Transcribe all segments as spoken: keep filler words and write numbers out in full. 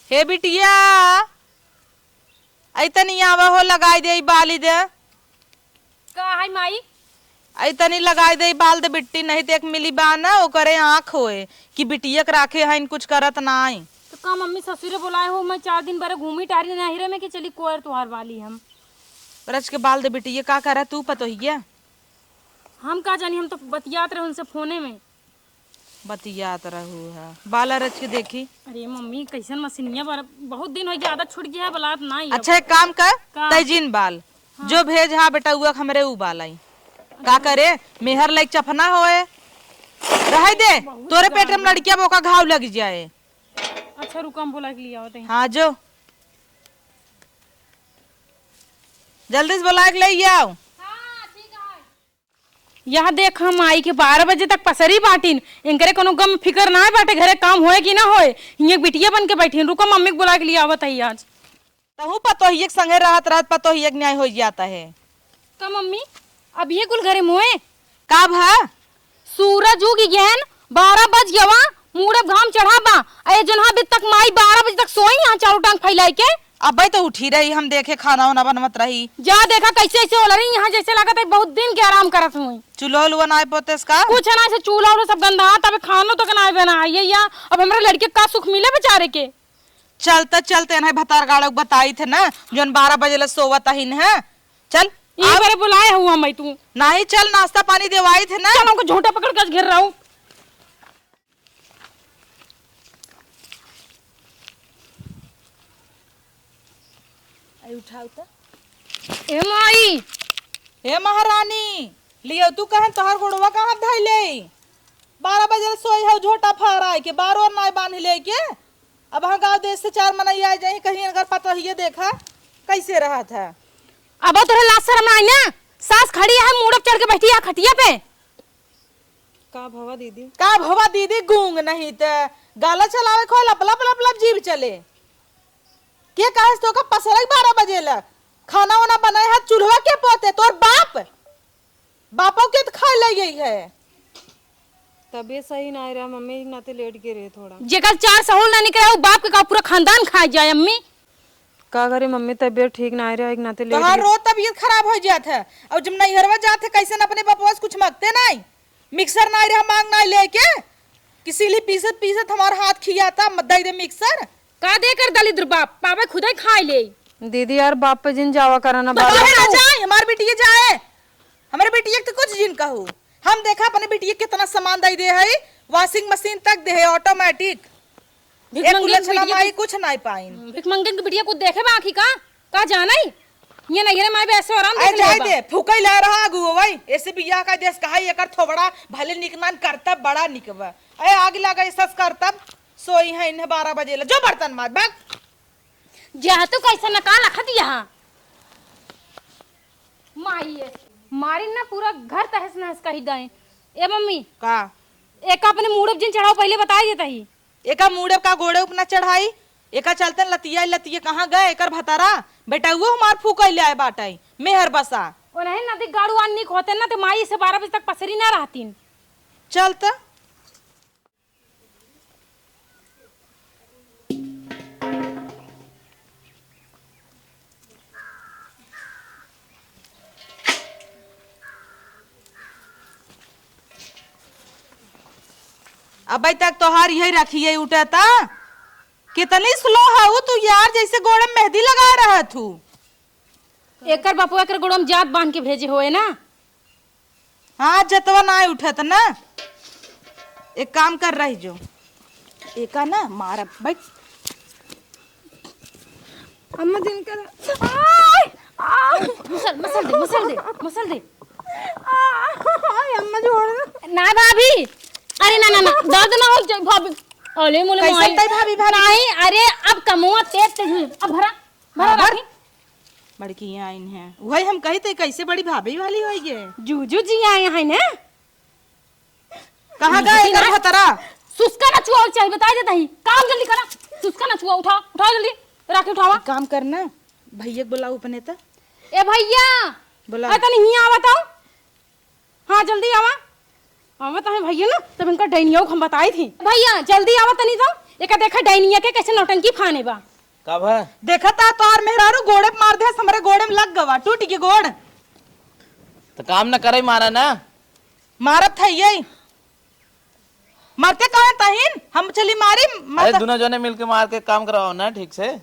हे बिटिया, अइ तनी आवा हो, लगाइ दे, बाली दे। का है माई? अइ तनी लगाइ दे, बाल दे बिट्टी, नहीं त एक मिली बा न, ओकरे आँख होए कि बिटिया के राखे हइन, कुछ करत नाई। तो का मम्मी ससुरे बोलाए हो, मैं चार दिन बरे घूमी टहरी नहिरे में कि चली कोयर तोहार बाली हम। रच के बाल दे बिटिया, का करा तू पतोहिया? हम का जानी, हम तो बतियात रहे उनसे फोने में। बतियात रहू है। बाला रच के देखी। अरे मम्मी, कैसन मशीनिया बार, बहुत दिन हो गया, आदत छूट गया है, बलात ना ही अब। अच्छा, एक काम कर, का? तै जिन बाल। हाँ। जो भेज, हाँ बेटा, उआ हमरे उ बाल आई। का करे, मेहर लाइक चफना होए। रहे दे, बहुत तोरे पेट में ज्यादा। लड़किया बोका घाव लग जाए। अच्छा, रुको, हम बोला के लिए आवत हैं। हाँ, जो। जल्दी से बोला के ले आओ। हाँ, ठीक है। यहाँ देख, हम आई के बारह बजे तक पसरी बाटिन, इनकरे कोनो गम फिकर ना बाटे, घरे काम होए कि ना होए, हियाँ बिटिया बन के बैठी। रुको, मम्मी के बुला के लिए आवत है आज। तहू पतोहिए के संगे रहत रहत पतोहिए के न्याय हो जाता है। का मम्मी, अब ये कुल घरे मोए? का भा? सूरज उग गहन, बारह बज गवा, मूड़े घाम चढ़ा बा। ए जोन हाँ, अभी तक माई बारह बजे तक सोई यहाँ चारों टांग फैलाई के। अबे तो उठी रही, हम देखे खाना वाना बनवत रही। जा देखा कैसे ऐसे होला रही, यहाँ जैसे लागत है बहुत दिन के आराम करत हुई। चूल्हा उल्हा ना पोतेस का? कुछ ना, ऐसे चूल्हा उल्हा सब गंदा, तबे खानो तक ना बना है या। अब हमरे लड़के का सुख मिले बेचारे के? चलते चलते इन्हें भतार गाड़ो बताई थे ना, जोन बारह बजे ले सोवत अहिन है। चल, ये आओ। बारे बुलाए हुआ मैं तू। नहीं, चल, नाश्ता पानी देवाई थे ना। चल, हमको झोंटा पकड़ के घेर रहा हूँ। आई उठाओ तो। ए माई। ए महारानी, लियो तू कहन तोहर गोड़वा कहाँ धइले? बारह बजे ले सोई हौ झोटा फहराए के, बारो नाय बांध ले के। अब हाँ गाँव देश से चार मनई आ जाई, कहीं अगर पतोहिए देखा कैसे रहत है। अब तोहरे लाज शरम ना आई ना? सास खड़ी है, मूड़प चढ़ के बैठी है खटिया पे। का भवा दीदी? का भवा दीदी, गूंग नहीं त गाला चलावे खोल, लप लप लप लप जीभ चले। के कहे तो का पसरक बारह बजे ला? खाना वाना बनाए हाथ चूल्हा के पोते, तोर बाप? बापो के त खाए लग गई है। तबे सही ना रहा मम्मी, एक नाते लेट के रहे थोड़ा। जेकर चार सहूल ना निकले, वो बाप के का पूरा खानदान खा जाए अम्मी? का करे मम्मी, तबीयत ठीक ना रहे, एक नाते लेट तोहार गए। रोज तबीयत खराब हो जात है, और जब नैहरवा जात है, कैसे न अपने बपवा से कुछ मांगते नहीं। मिक्सर नाई रहा, मांग नाई लेके, कि सिली पीसत पीसत हमार हाथ खियाता, मत दे दे मिक्सर। का दे कर दलिद्र बाप, पावे खुदे खाए ले। दीदी यार, बाप पे जिन जावा करा ना तो बार। काहे ना जाए, हमार बिटिया जाए, हमारे बिटिया के तो कुछ जिन कहू। हम देखा अपने बिटिया के कितना सामान दे दे है, वॉशिंग मशीन तक दे है, ऑटोमेटिक। भिख एक मंगन उलझना बिटिया माई को कुछ नाई पाइन। भिख मंगन के बिटिया को देखे बा आँखी का? का जाना ही? ये नैहरे माई बे ऐसे आराम अरे देख ले जाए बा। दे, फूकई ला रहा आगू हो भाई। ऐसे बियाह का देश कहा, एकर थोबड़ा भले निकमान करतब बड़ा निकबा। अरे आग लगा ऐसा करतब, सोई है इन्हें बारह बजे ला। जो बर्तन माज, भाग। जा तू कैसे नका लखत यहाँ। माई ये, मारी ना पूरा घर तहस नहस कही दे। ए मम्मी। का? एक अपने मूड़े जिन चढ़ाओ पहले बताई देता ही। एका मूड़े का गोड़े उपना चढ़ाई, एका चलते लतिया लतिया कहाँ गए एकर भतारा? बेटा वो हमार फूकई ले आए बाटाई, मेहर बसा। ओ नहीं नदी गाड़ू आन निक होते ना, तो माई से बारह बजे तक पसरी ना रहतीन। चल त। अबे तक तोहार यही रखिए उठता। कितनी स्लो है वो तू यार, जैसे गोड़े में मेहंदी लगा रहा तू। एकर बापू एकर गोड़े में जात बांध के भेजे होए ना। हाँ, जतवा ना उठत ना। एक काम कर रही जो। एका ना मारब, बैठ। अम्मा जिनकर, आय! आ! मसल, मसल दे, मसल दे, मसल दे। आ! आय, अम्मा छोड़ दो। ना भाभी। अरे ना, ना, ना, दर्द ना हो जाए भाभी। अरे मोले कैसे माई। तै भाभी, भाभी? नहीं, अरे अब कमुआ तेज तेज हुई। अब भरा, भरा हाँ, भर। राखी। बड़की आइन है। वही हम कही थे कैसे बड़ी भाभी वाली होई गे। जूजू जी आए हैं ना? कहाँ गए एकर भतरा? सुस्का ना छुआ चाहे, बताई देता ही। काम जल्दी करा। सुस्का ना छुआ, उठा, उठा जल्दी। राखी उठावा। एक काम करना, भैया के बुलाओ अपने त। ए भैया। बुलाओ। अरे तनी हियाँ आवा तो। हाँ, जल्दी आवा। आवा तो है भैया ना, तब इनका डैनिया को हम बताई थी। भैया, जल्दी आवा तनी तो। एका देखा डाइनिया के कैसे नौटंकी फाने बा। का भा? देखा ता तोहार मेहरारू गोड़े पे मार दे, हमरे गोड़े में लग गवा, टूट गई गोड़। तो काम न करे, मारा ना। मारत है यही। मरते कहे तहिन, हम चली मारी, अरे, मत- दुनो जने मिलके मार के काम कराओ ना ठीक से।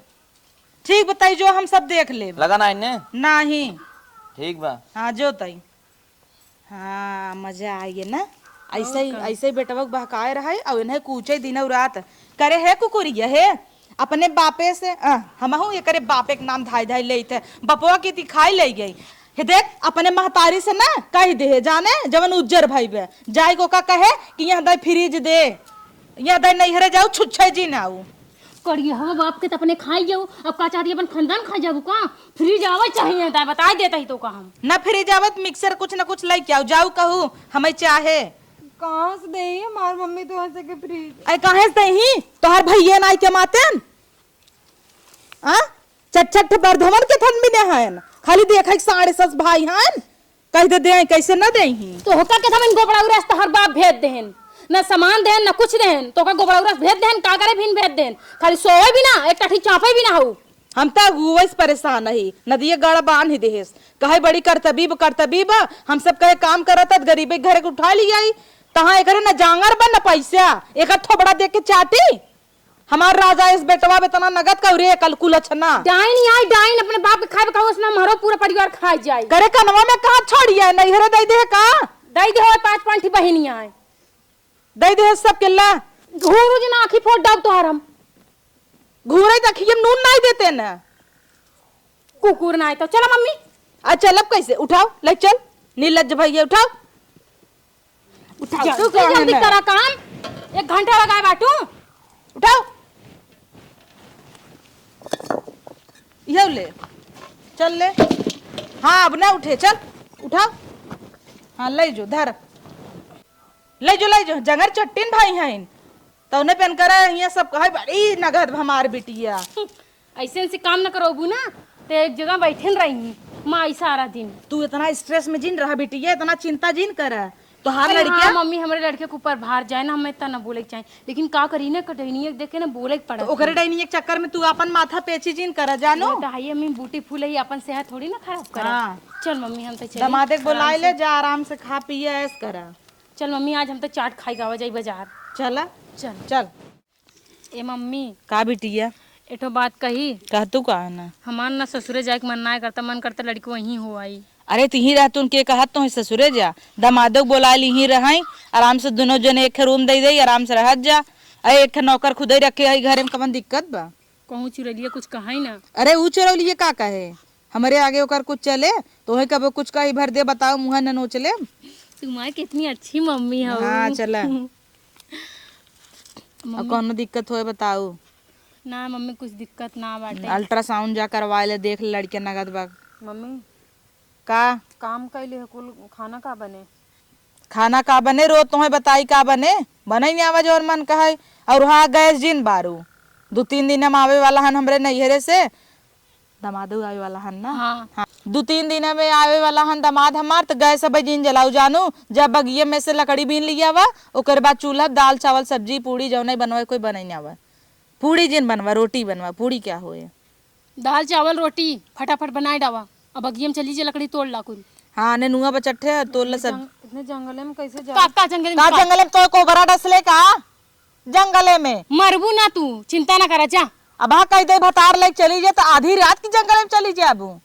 ठीक बताई, जो हम सब देख लेब। लगा ना इन्हें? नाही। ठीक बा। हाँ, जो तई। हाँ, मजा आई है ना। ऐसे ही, और का? ऐसे ही बेटवा के बहकाए रहे और इन्हें कूचे दिनौ रात। करे हे कुकुरिया हे, अपने बापे से, अ, हमहू एकरे बापे के नाम धाई धाई लेत है। बपवा के ती खाई ले गई। हे देख, अपने महतारी से ना कह दे, जाने, जवन उज्जर भइबे, जाए को का कहे कि यहाँ दे फ्रिज दे, यहाँ दे नैहरे जाऊ, छुच्छे जी ना आऊ। करिया हवा बाप के त अपने खाई जाऊ, अब का चाहती अपन खानदान खा जाऊ का? फ्रिज आवे चाहिए, दाई बताई देता ही तो का हम। ना फ्रिज आवे त मिक्सर कुछ ना कुछ लेके आऊ, जाऊ कहू, हमें चाहे। कहाँ से देही हमार मम्मी तो ऐसे के फ्रिज? अरे काहे से देही? तोहार भैया नाई के मातेन? आ? चट चट बरधवन के थन भी नहीं हन। खाली देखा एक साढ़े सस भाई हन। कह दे दे, कैसे न देही? तो होका के थन गोबड़ा उरस तोहर बाप भेज देहन। न सामान देहन, न कुछ देहन। तो का गोबड़ा उरस भेज देहन, का करे भी भेज देहन। खाली सोवे भी ना, एक टाठी चापे भी ना हो। हम तो हुए से परेशान ही। नदिया गड़ा बांध ही देहेस। कहे बड़ी करतबी ब, करतबी ब। हम सब कहे काम करत हत, गरीबे के घरे के उठा लियाई। तहाँ एकरे न जांगर बा, न पैसा। एकर थोबड़ा देख के चाटी। हमार राजा इस बेटवा बे तना नगद कौरे कल कुलछना। डाइन आई डाइन, अपने बाप के खाए बे कहूँ, उसने हमारो पूरा परिवार खा जाए। करे कनवा में कहाँ छोड़िया, नैहरे दे दे का? दे दे हो पाँच पाँच ठी बहिनिया है। दे दे सब किल्ला। घूरू जी ना आँखी फोड़ डाब तोहार हम। घूरे त अखियम नून नाई देते न। कुकुर ना आए तो चला मम्मी। आ चलब कैसे? उठाओ, ले चल। निर्लज्ज भैया, उठाओ। उठाओ, जल्दी, तू कौन है जल्दी ना? करा काम। एक घंटा लगाए बाटू। उठाओ। यो ले। चल ले। हाँ, अब ना उठे, चल। उठाओ। हाँ, ले जो, धर। ले जो, ले जो, जंगर चट्टिन भाई हइन। तौने पेन करे, हियाँ सब कहे, "बड़ी नगद हमार बिटिया।" ऐसे ऐसे काम न करोबू ना, ते एक जगह बैठे न रही माई सारा दिन। तू इतना stress में जिन रहा बिटिया, इतना चिंता जिन कर। तोहार अरे लड़किया हाँ, मम्मी, हमरे लड़के के ऊपर भार जाए ना, हमें इतना न बोले के चाही, लेकिन का करी ना, कटैनिया के देखे ना बोले के पड़त तो ओकरे है। डाइनिया के चक्कर में तू अपन माथा पेची जिन कर, जानो? वो तो है, अम्मी, बूटी फूल है, अपन सेहत थोड़ी ना खराब करा। हाँ। चल मम्मी, हम तो चली दमादे के बोलाए आराम ले, से। जा आराम से खा पिए ऐश करा। चल मम्मी, आज हम तो चाट खाई गावा जाई बाजार। चला। चल। चल। ए मम्मी। का बिटिया? एठो बात कही। कह तू का है ना? हमार ना ससुरे जाए के मन ना करता, मन करता लड़को वहीं हो आई। अरे तिही रहतुन के कहत तो ससुरे जा, दमादो के बोला ली ही रहई, आराम से दुनो जने एक room दे दे, आराम से रहत जा। अरे एक नौकर खुदे रखे है घरे में, कवन दिक्कत बा? कहूँ चुरैलिया कुछ कहाई ना। अरे ऊ चुरैलिया का कहे? हमरे आगे ओकर कुछ चले, तोहे कबो कुछ कही भर दे, बताओ, मुँह न नोच ले। तुम्हार कितनी अच्छी मम्मी हो। हाँ, चला। अब मम्मी। कौनो दिक्कत होए, बताओ। ना मम्मी, कुछ दिक्कत ना बाटे। Ultrasound जा करवा ले, देख ले लड़के नगद बा। मम्मी। का? काम कैले है कुल, खाना का बने? खाना का बने, रोज तोहे बताई का बने, बने नहीं आवा जौन मन कहे। और हाँ, गैस जिन बारू, दू तीन दिन हम आवे वाला हन हमरे नैहरे से, दमादू आवे वाला हन ना? हाँ। हाँ। दू तीन दिन में आवे वाला हन दमाद हमार, त गैस अब जिन जलाऊ जानू, जब बगिये में से लकड़ी बीन लिया आवा, ओकर बाद चूल्हा, दाल, चावल, सब्जी, पूड़ी, जौने बनवाए, कोई बनई ना आवा। पूड़ी जिन बनवा, रोटी बनवा, पूड़ी क्या होए? दाल, चावल, रोटी फटाफट बनाए डावा। अब बगिये में चली जे, लकड़ी तोड़ ला कुल। हाँ, ने नुआ बचट्ठे तोड़ ला सब। जंग-, इतने जंगले में कैसे जाओ? का, का जंगल में का का? जंगले में तो कोबरा डसले का? जंगले में। मरबू ना तू, चिंता ना करा, जा। अब हाँ कह दे भतार लेके चली जे, तो आधी रात की जंगले में चली जे। अब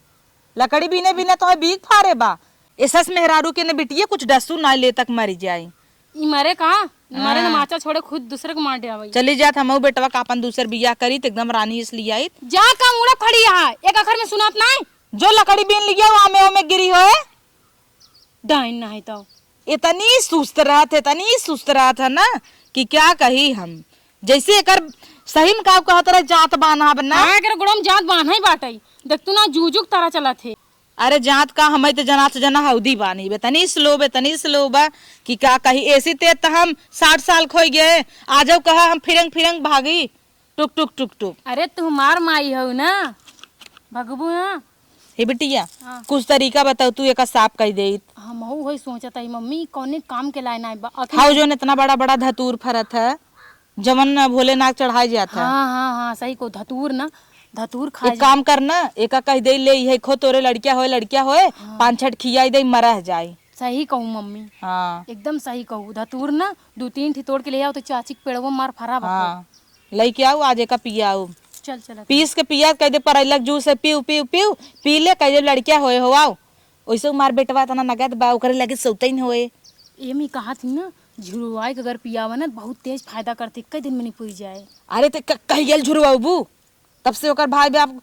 लकड़ी बीने बीने तो है बीक फारे बा। ए सस मेहरारू के ने बिटिये कुछ डसू ना ले तक मरी जाई। ई मरे का? मरे न हाँ। माचा छोड़े, खुद दूसरे को मार दे आवई। चली जात हमहू बेटवा का अपन दूसर बियाह करी, त एकदम रानी इस लियाई। जा का मुड़ा खड़ी है, एक अखर में सुनात नाई। जो लकड़ी बीन लिया, वो आमे, ओमे गिरी होए। डाइन ना है तो। इतनी सुस्त रहत है, इतनी सुस्त रहत है ना कि क्या कही हम। जैसे एकर सही में का कहत रहे, जात बान्हा बना। हाँ, एकर गोड़म जात बान्हा ही बाटई। देख तू ना, जूजुक तारा चलत है। अरे जात का, हमें तो जना से जना हौदी बानी बे, तनी slow बे, तनी slow बा कि का कही। ऐसी तेज तो हम साठ साल खोई गए, आ जाओ कहा हम फिरंग फिरंग भागी, टुक टुक टुक टुक। अरे तू हमार माई हो ना, भगबू ना। हे बिटिया, हाँ। कुछ तरीका बताओ, तू एका साफ कई देइत। हमहू वही सोचत हई मम्मी, कौने काम के लाए ना बा। अखिल हाउ जोन इतना बड़ा बड़ा धतूर फरत है, जवन भोलेनाथ चढ़ाए जात है। हाँ, हाँ, हाँ, सही कहो, धतूर ना, धतूर खाए एक जा- काम कर ना, एका कह दे, "ले, इहे खो, तोरे लड़किया होए, लड़किया होए, हाँ। पाँच छठ खियाई दे, मरह जाई।" सही कहू मम्मी। हाँ। एकदम सही कहू, धतूर ना, दू तीन ठी तोड़ के ले आओ, तो चाची के पेड़वा मार फरा बा। हाँ, लइके आऊ, आज एका पियाऊ। चल, चल। पीस के पिया, कह दे, "परैलक जूस है, पीऊ, पीऊ, पीऊ, पी ले," कह दे, "लड़किया होए हो आओ।" ओइसे हमार बेटवा इतना नगद बा, ओकरे लगे सौतैन होए। ए मी कहा थी ना, झुरवाई के अगर पियावा ना, बहुत तेज फायदा करते, कई दिन में निपुर जाए। अरे, ते क-, कहियल झुरवाबू? तब से ओकर भाई बाप,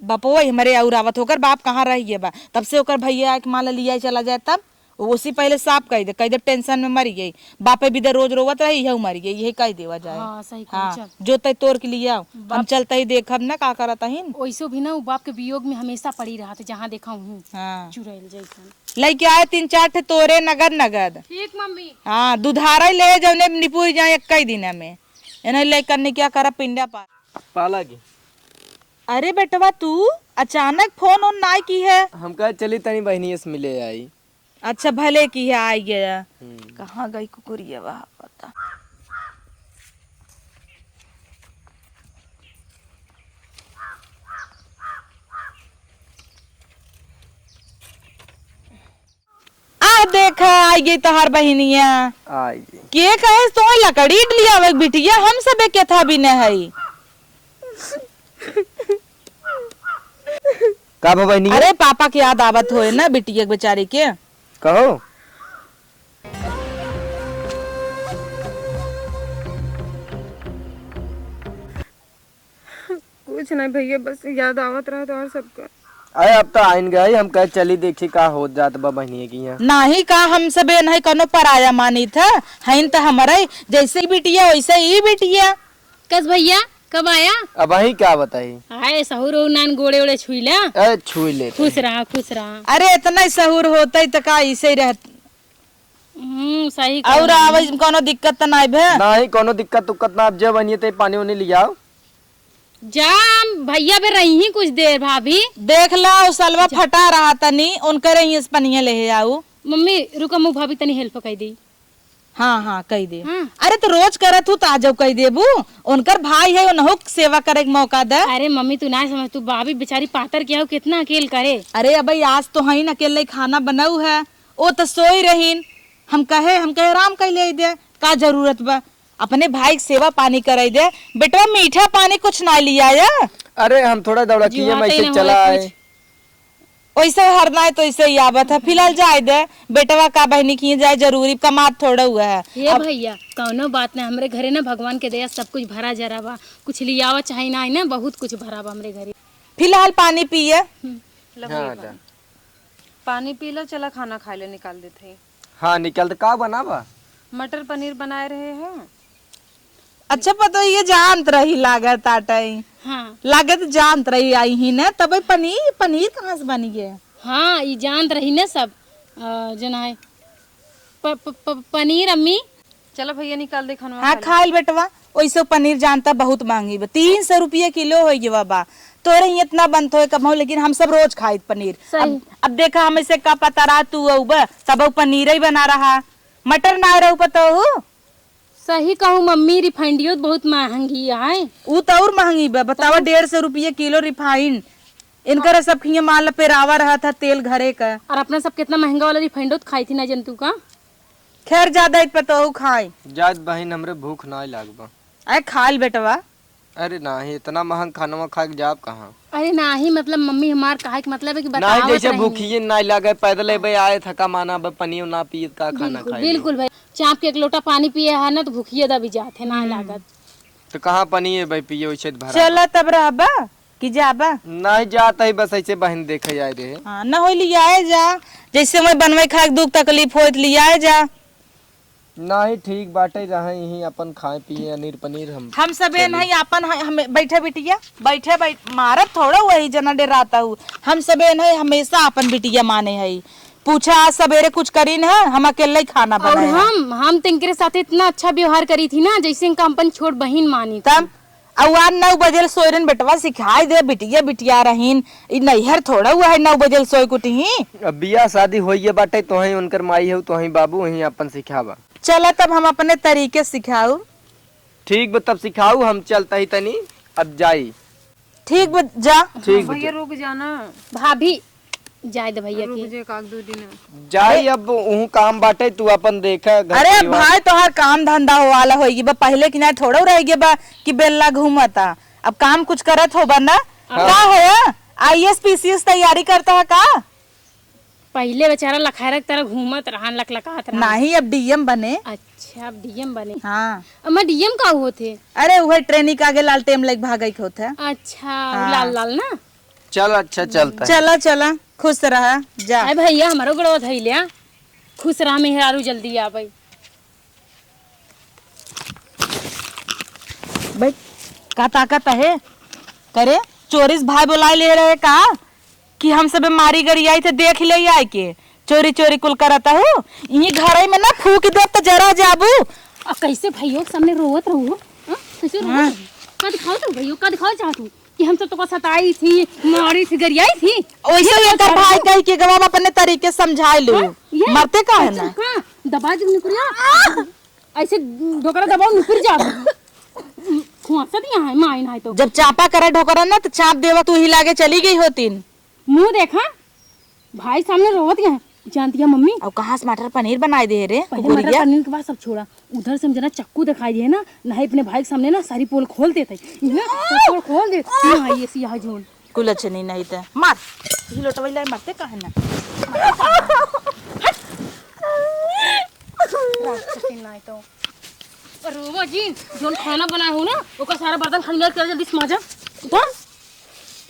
बपवा ही हमरे और आवत, ओकर बाप कहाँ रह गए बा? तब से ओकर भैया एक मान लिया चला जाए, तब वो उसी पहले साफ कह दे, कह दे, "टेंशन में मर गई, बापे भी दे रोज रोवत रही, यहू मर गई, यही कह देवा जाए।" हाँ, सही कहा, हाँ, चल। जो तय तोर के लिए आओ, हम बाप चलते ही देखब ना का करत हइन। ओइसो भी ना, वो बाप के वियोग में हमेशा पड़ी रहत, जहाँ देखा वहीं हाँ। चुड़ैल जैसन। लइके आए तीन चार ठे तोरे नगद नगद। ठीक मम्मी। हाँ, दुधारा ले जौने निपुर जाए एक कई दिन में। एने ले कन्ने क्या करा पिंडा पा। पाला की। अरे बेटवा, तू अचानक फोन ओन नाय की है? हम कहा चली तनी बहनिया से मिले आई। अच्छा, भले की है, आई गया। हम्म। कहाँ गई कुकुरिया, वह पता। आ देखा, आई गई तोहार बहिनिया। आई गई। के कहे तोहे लकड़ी लियावे बिटिया, हम सबे केथा भी न हई। का भा बहिनी? अरे पापा के याद आवत होए ना बिटिया के बेचारी के। कहो। कुछ नहीं भैया, बस याद आवत रहा तो और सबका। अरे अब तो आइन गए, हम कहे चली देखी का होत जात बा बहिनिया की यहाँ। नाही का हम सबे नहीं कोनो पराया मानित है, हइन तो हमरे जैसे ही बिटिया वैसे ही बिटिया। कस भैया, कब आया? अब वही क्या बताई? आए सहूर हो नान गोड़े ओड़े छुई ला। ए, छुई ले। खुश रहा, खुश रहा। अरे इतना ही सहूर होता ही तो का ऐसे ही रहत। हम्म, सही और कहला। आवे में कोनो दिक्कत तो नाई भे? नाही, कोनो दिक्कत उक्कत ना। अब जे बनिए ते पानी उनी लियाओ। जा, हम भैया बे रही ही कुछ देर भाभी। देख ला, उ सलवा जा। फटा रहा तनी, उनके रही इस पनिया ले आऊ। मम्मी, रुको, मु भाभी तनी help कर दी। हाँ, हाँ, कह दे। हाँ। अरे, तो रोज करत हूँ, तो आज कह देबू। उनकर भाई है, उनहु के सेवा करे के मौका दे। अरे मम्मी, तू ना समझ, तू भाभी बेचारी पातर के हो, कितना अकेल करे। अरे, अब आज तो हईन अकेले खाना बनाऊ है, ओ तो सोई रहीन। हम कहे, हम कहे, "आराम कर ले दे, का जरूरत बा? अपने भाई के सेवा पानी करे दे।" बेटवा, मीठा पानी कुछ ना लिया या? अरे, हम थोड़ा दौड़ा किए, जीवा मैं तई से ना चला होए आए। कुछ। ओइसे हरना है तो ओइसे ही आवत है। फिलहाल जाए दे, बेटवा का बहिनी की जाए जरूरी, कमात थोड़ा हुआ है। ये अब भैया, कौनो बात ना, हमरे घरे ना भगवान के दया सब कुछ भरा जरा बा, कुछ लियावा चाहे ना, ना बहुत कुछ भरा बा हमरे घरे। फिलहाल पानी पिए। हम्म। लो हाँ, भैया, जा। पानी। पानी पी लो, चला खाना खाए ले निकाल देते हैं। हाँ, निकाल दे। का बनावा? मटर पनीर बनाए रहे हैं। अच्छा, पता ये जानत रही लागत आटई। हाँ। लागत जानत रही आई ही न, तब पनीर, पनीर कहाँ से बनी है? हाँ, ई जानत रही न सब, अ, जना है। प-, प-, प-, पनीर अम्मी। चलो भैया, निकाल दे खानवा हाँ, खा ले। खाइल बेटवा, ओइसे पनीर जानता बहुत महंगी बा, तीन सौ रुपया किलो होइ गवा बा। तोरे ही इतना बनत होए कम हो, लेकिन हम सब रोज खाइत पनीर। सही। अब, अब देखा, हम ऐसे का पता रहा तू अउबा, तब पनीर ही बना रहा, मटर ना रहू पतोहू। सही कहूँ मम्मी, रिफाइंडियो बहुत महंगी है। ऊ तो और महंगी बा, बतावा, तो डेढ़ सौ रुपये किलो रिफाइंड। इनकर सब खिया माल पेरावा रहा था तेल घरे का। और अपना सब कितना महंगा वाला रिफाइंडो तो खाई थी ना जंतु का। खैर, ज्यादा इत पतोहू खाए। जात बहिन, हमरे भूख ना लागबा। अरे, खा ल बेटवा। अरे नाही, इतना महंग खानवा खा के जाब कहाँ? अरे नाही, मतलब मम्मी हमार कहे के मतलब है कि नहीं, बतावत जैसे रही। भूखिए नहीं लागे, पैदल अबे आए, थका माना, अब पनियो ना पिए, का खाना बिल्कुल, खाए? बिल्कुल भाई, चाप के एक लोटा पानी पिए है ना, तो भूखिए दबी जात है, ना हम्म। लागत। तो कहाँ पनिये भाई पिए, वैसे तो भरा चला बा। तब रहबा कि जाबा? नहीं जात है, बस ऐसे बहन देखे आए रहे। हाँ, ना होई लियाए जा, जैसे मैं बनवे खाए के दुख तकलीफ होत लियाए जा। नाही, ठीक बाटे, रहे यहीं अपन खाए पिए अनीर पनीर हम हम सबे चली। नहीं अपन है, हमें बैठे बिटिया, बैठे बैठ, मारत थोड़ा वही जना डेराता हूँ। हम सबे नहीं हमेशा अपन बिटिया माने है। पूछा आज सवेरे कुछ करीन है, हम अकेले ही खाना और बनाए हैं। हम, हम तिनकरे साथे इतना अच्छा व्यवहार करी थी ना, जैसे इनका हम अपन छोट बहिन मानी थी। तब अउ आन नौ बजे सोयरन बेटवा सिखाए दे, बिटिया, बिटिया रहीन, ई नैहर थोड़ा हुआ है नौ बजे सोय कुटही। अब बियाह शादी होइए बाटे, तोहीं उनकर माई हो, तोहीं बाबू, वहीं अपन सिखावा। चला तब हम अपने तरीके सिखाऊ। ठीक बा, तब सिखाऊ, हम चलता ही तनी, अब जाई। ठीक बा, जा। ठीक बा, भैया जा। रुक जाना। भाभी, जाए दे भैया रुक के। जे एक आध दो दिन। जाई, अब उहू काम बाटे, तू अपन देखा घर अरे परिवार। भाई, तोहार काम धंधा हो वाला होई बा, पहिले की ना थोड़ा रह गया बा कि बेला घूमता। अब काम कुछ करत होबा ना? हाँ। का होया? आईएएस पीसीएस तैयारी करता है का? पहिले बेचारा लखारक तरह घूमत रहन, लकलकात रहन। नाही, अब डीएम बने। अच्छा, अब डीएम बने। हाँ। अम्मा, डीएम का होत है? अरे, उहे ट्रेनी के आगे लालटेन लेके भागे के होत है। अच्छा, हाँ। लाल लाल ना? चल, अच्छा, चलता है। चला, चला, खुश रहा, जा। अरे भैया, हमारो गोड़वा धइले, आ। खुश रहा, मेहरारू जल्दी आवे। बैठ, का ताकत है? करे, चोरी से भाई बोलाए ले रहे का? कि हम सबे मारी गरियाई थे, देख ले आए के। चोरी चोरी कुल करत हूँ। ई घरे में ना फूक देब त जरा जाबू। आ कैसे भैया के सामने रोवत रहू हो? हाँ? कैसे रोवत हाँ। रहू? का दिखाओ तू भैया, का दिखाओ चाहत हूँ? कि हम सब तो का सताई थी, मारी थी, गरियाई थी। वैसे ये ही तो एकर भाई कही के गवा में अपने तरीके समझाए लू। हाँ? ये? मरते का है अच्छा, ना? हाँ, दबा दे निकुरिया। ऐसे ढोकरा दबाओ, निकुर जा। खुआसा दिया है, माई ना है तो। जब चापा करे ढोकरा ना, तो चाप देवा तू ही लागे चली गई होतीन। मुँह देखा, भाई सामने रोवत गए। जानती है मम्मी? अब कहाँ से मटर पनीर बनाए दे रे, पहले मटर कुकुरिया? पनीर के बाद सब छोड़ा। उधर से हम जना चक्कू दिखाई दिए ना, नहीं अपने भाई के सामने ना सारी पोल खोल देते। इन्हें सब पोल खोल दे। यहाँ ये सी यहाँ झोल। कुल अच्छे नहीं, नहीं ते। मार। ही लोटवैला मरते काहे ना? राक्षसी नहीं तो। रोवा जी, जोन खाना बनाए हो ना, ओकर सारा बर्तन खाली कर जल्दी से माजा। उठा।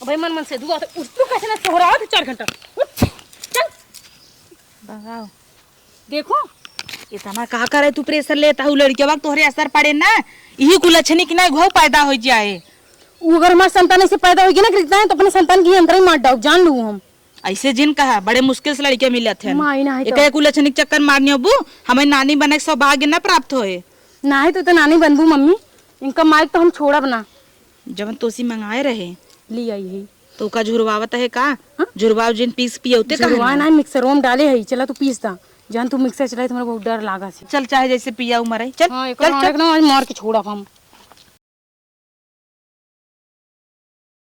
अबे मन मन से दुआ तो उठ, तू कैसे ना सोहरा तू चार घंटा। उठ, चल। बताओ। देखो। इतना का करे तू प्रेशर लेता हूँ लड़किया, वक्त तोहरे असर पड़े ना, यही कुल अच्छे नहीं कि ना घाव पैदा हो जाए। उ अगर हमार संतान ऐसे पैदा होगी ना, कि इतना है तो अपने संतान की अंदर ही मार डाओ, जान लू हम। ऐसे जिन कहा, बड़े मुश्किल से लड़किया मिलत हैं। माई ना है तो। एक कुल अच्छे नहीं चक्कर मारनी होबू, हमें नानी बने के सौभाग्य ना प्राप्त होए। ना है तो, तो नानी बनबू मम्मी, इनका माइक तो हम छोड़ब ना। जवन तोसी मंगाए रहे। ले आई है। तो का झुरवावत है का? हाँ? झुरवाव जिन पीस पियौते का है झुरवा ना? ना, मिक्सरवा में डाले है, चला तू पीस दा। जान तू मिक्सर चलाई, तुम्हारा बहुत डर लागा से। चल चाहे जैसे पिया उमर है, चल, हाँ, एक चल, और चल। एकदम आज मार के छोड़ा हम।